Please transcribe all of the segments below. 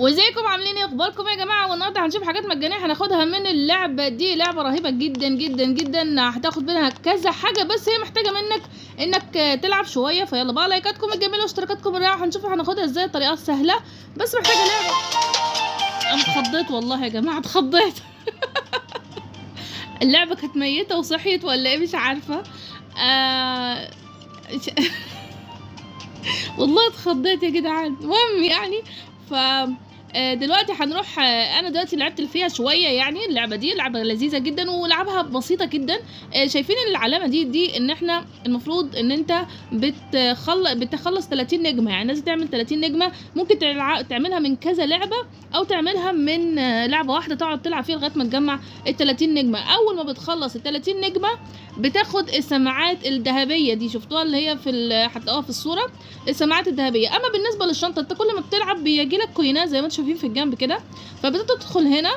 وازيكم عاملين ايه؟ اخباركم يا جماعة؟ والنهارده هنشوف حاجات مجانية هناخدها من اللعبة دي. لعبه رهيبة جدا جدا جدا، هتاخد منها كذا حاجة، بس هي محتاجه منك انك تلعب شوية. فيلا بقى لايكاتكم الجميلة واشتراكاتكم الرائعة. هنشوف هناخدها ازاي، طريقه سهلة بس محتاجه لعبه. انا اتخضيت والله يا جماعة، اتخضيت. اللعبة كانت ميته وصحيت ولا ايه مش عارفه. والله اتخضيت يا جدعان. المهم يعني ف دلوقتي هنروح. انا دلوقتي لعبت فيها شوية، يعني اللعبة دي لعبه لذيذة جدا ولعبها بسيطة جدا. شايفين العلامة دي ان احنا المفروض ان انت بتخلص 30 نجمه، يعني لازم تعمل 30 نجمه. ممكن تعملها من كذا لعبه او تعملها من لعبه واحدة تقعد تلعب فيها لغاية ما تجمع ال 30 نجمه. اول ما بتخلص ال 30 نجمه بتاخد السماعات الذهبية دي، شفتوها اللي هي في هتلاقوها في الصورة، السماعات الذهبية. اما بالنسبة للشنطه، انت كل ما بتلعب بيجي لك كوينات زي ما انتم شايفين في الجنب كده، فبتدخل هنا،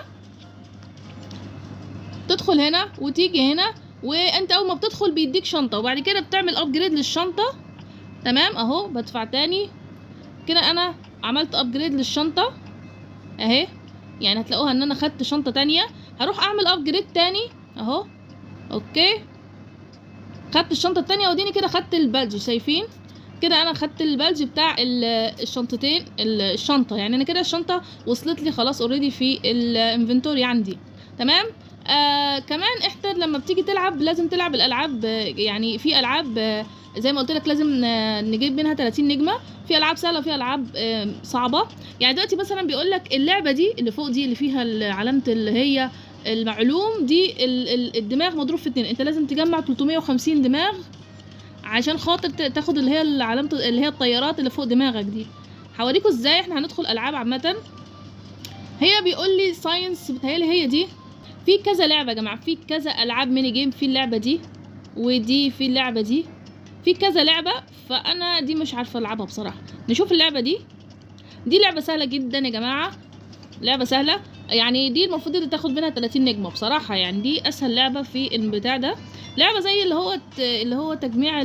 تدخل هنا وتيجي هنا، وانت اول ما بتدخل بيديك شنطه، وبعد كده بتعمل upgrade للشنطه. تمام اهو، بدفع تاني كده، انا عملت upgrade للشنطه اهي، يعني هتلاقوها ان انا خدت شنطه تانية. هروح اعمل upgrade تاني اهو. okay، خدت الشنطة التانية وديني كده خدت ال badge. شايفين كده انا خدت ال badge بتاع الشنطتين، الشنطة، يعني انا كده الشنطة وصلت لي خلاص already في ال inventory عندي. تمام. كمان احنا لما بتيجي تلعب لازم تلعب الالعاب، يعني في العاب، زي ما قلت لك لازم نجيب منها 30 نجمه. في العاب سهلة وفي العاب صعبة. يعني دلوقتي مثلا بيقول لك اللعبة دي اللي فوق دي اللي فيها علامة اللي هي المعلوم دي، الدماغ مضروب في 2، انت لازم تجمع 350 دماغ عشان خاطر تاخد اللي هي العلامة اللي هي الطيارات اللي فوق دماغك دي. هوريكم ازاي احنا هندخل العاب عامة. هي بيقول لي science، بتهيألي هي دي. في كذا لعبه يا جماعة، في كذا العاب mini game، في اللعبة دي ودي، في اللعبة دي، في كذا لعبه، فانا دي مش عارفه العبها بصراحة. نشوف اللعبة دي. دي لعبه سهلة جدا يا جماعة، لعبه سهلة، يعني دي المفروض اللي تاخد منها 30 نجمه بصراحة، يعني دي اسهل لعبه في البتاع ده. لعبه زي اللي هو تجميع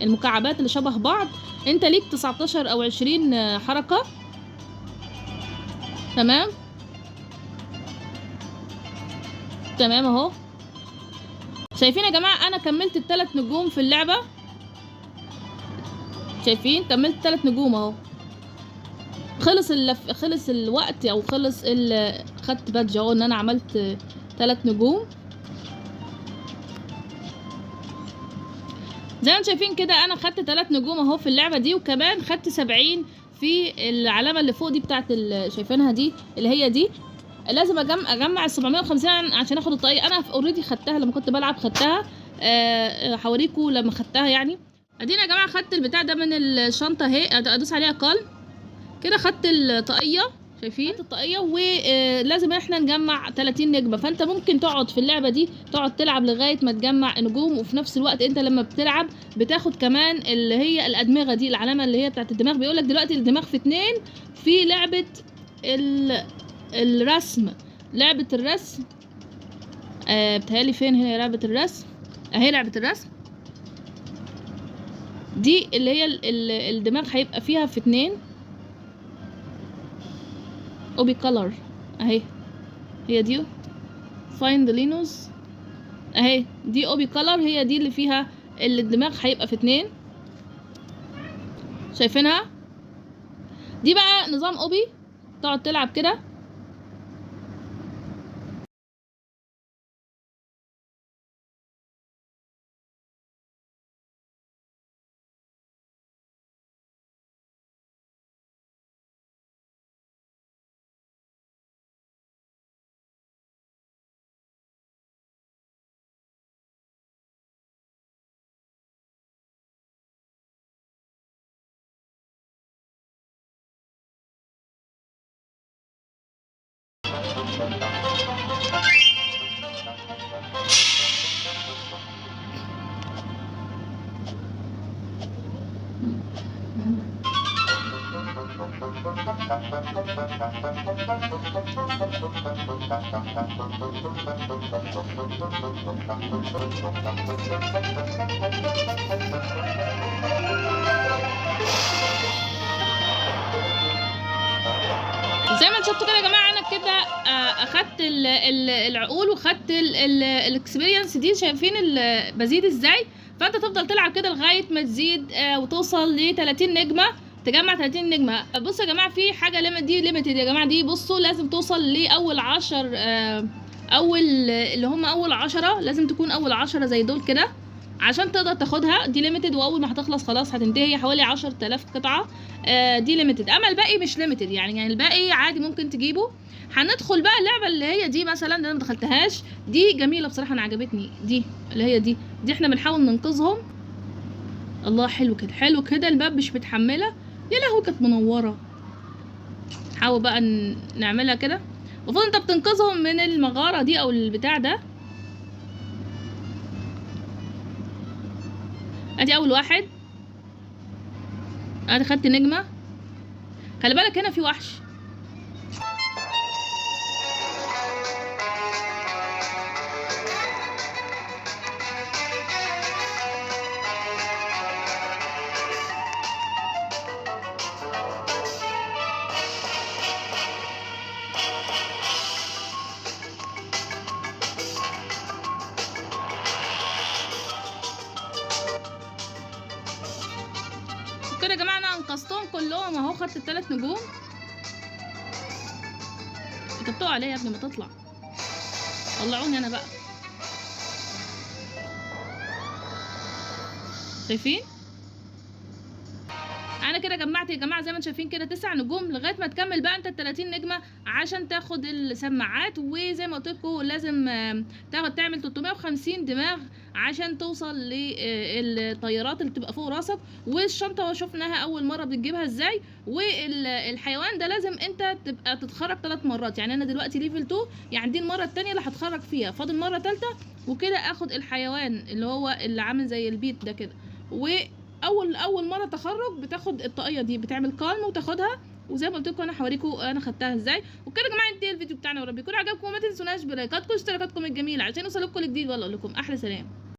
المكعبات اللي شبه بعض. انت ليك 19 او 20 حركة. تمام تمام اهو. شايفين يا جماعة انا كملت الثلاث نجوم في اللعبة، شايفين كملت 3 نجوم اهو. خلص اللف، خلص الوقت، او خلص خدت بادج اهو ان انا عملت 3 نجوم. زي ما انتم شايفين كده انا خدت 3 نجوم اهو في اللعبة دي، وكمان خدت 70 في العلامة اللي فوق دي بتاعت شايفينها دي اللي هي دي. لازم اجمع ال 750 عشان اخد الطاقية. انا already خدتها لما كنت بلعب، خدتها. هوريكم لما خدتها. يعني ادينا يا جماعة خدت البتاع ده من الشنطة اهي، ادوس عليها كالم كده، خدت الطاقية. شايفين الطاقية؟ ولازم احنا نجمع 30 نجمه. فانت ممكن تقعد في اللعبة دي تقعد تلعب لغاية ما تجمع نجوم، وفي نفس الوقت انت لما بتلعب بتاخد كمان اللي هي الادمغه دي، العلامة اللي هي بتاعت الدماغ. بيقولك دلوقتي الدماغ في 2 في لعبه الرسم. لعبه الرسم، بتهيألي فين هي لعبه الرسم؟ اهي لعبه الرسم دي اللي هي الدماغ هيبقى فيها في 2. obby color اهي، هي دي find لينوس اهي، دي obby color، هي دي اللي فيها اللي الدماغ هيبقى في 2. شايفينها؟ دي بقى نظام obby، تقعد تلعب كده. زي ما انتم شفتوا كده يا جماعة انا كده اخدت العقول وخدت ال experience دي، شايفين بزيد ازاي؟ فانت تفضل تلعب كده لغاية ما تزيد وتوصل ل 30 نجمه، تجمع 30 نجمه. بصوا يا جماعة في حاجة limit، دي limited يا جماعة، دي بصوا لازم توصل لاول 10، اول اللي هم اول 10، لازم تكون اول 10 زي دول كده عشان تقدر تاخدها. دي limited، واول ما هتخلص خلاص هتنتهي، هي حوالي 10000 قطعه. دي limited، اما الباقي مش limited، يعني الباقي عادي ممكن تجيبه. هندخل بقى اللعبة اللي هي دي مثلا، اللي انا ما دخلتهاش، دي جميلة بصراحة، انا عجبتني دي اللي هي دي احنا بنحاول ننقذهم. الله حلو كده، حلو كده، الباب مش متحملة، يا لهوي كانت منورة. حاول بقى نعملها كده. المفروض انت بتنقذهم من المغارة دي او البتاع ده. ادي اول واحد، ادي خدت نجمه. خلي بالك هنا في وحش. كده يا جماعة انا انقذتهم كلهم اهو، خدت الثلاث نجوم. انت بتقع ليه يا ابني؟ ما تطلع، طلعوني انا بقى. شايفين انا كده جمعت يا جماعة زي ما انتم شايفين كده 9 نجوم، لغاية ما تكمل بقى انت ال 30 نجمه عشان تاخد السماعات. وزي ما قلت لكم لازم تاخد تعمل 350 دماغ عشان توصل للطيارات اللي بتبقى فوق راسك. والشنطه شفناها اول مرة بتجيبها ازاي. والحيوان ده لازم انت تبقى تتخرج 3 مرات، يعني انا دلوقتي level 2، يعني دي المرة الثانية اللي هتخرج فيها، فاضل مرة ثالثة وكده اخد الحيوان اللي هو اللي عامل زي البيت ده كده. و اول مرة تخرج بتاخد الطاقية دي، بتعمل calm وتاخدها. وزي ما قلت لكم انا هوريكم انا خدتها ازاي. وكده يا جماعة انتهى الفيديو بتاعنا، ورب يكون عجبكم، وما تنسوناش بلايكاتكم واشتراكاتكم الجميلة عشان يوصلكم كل جديد. والله اقول لكم احلى سلام.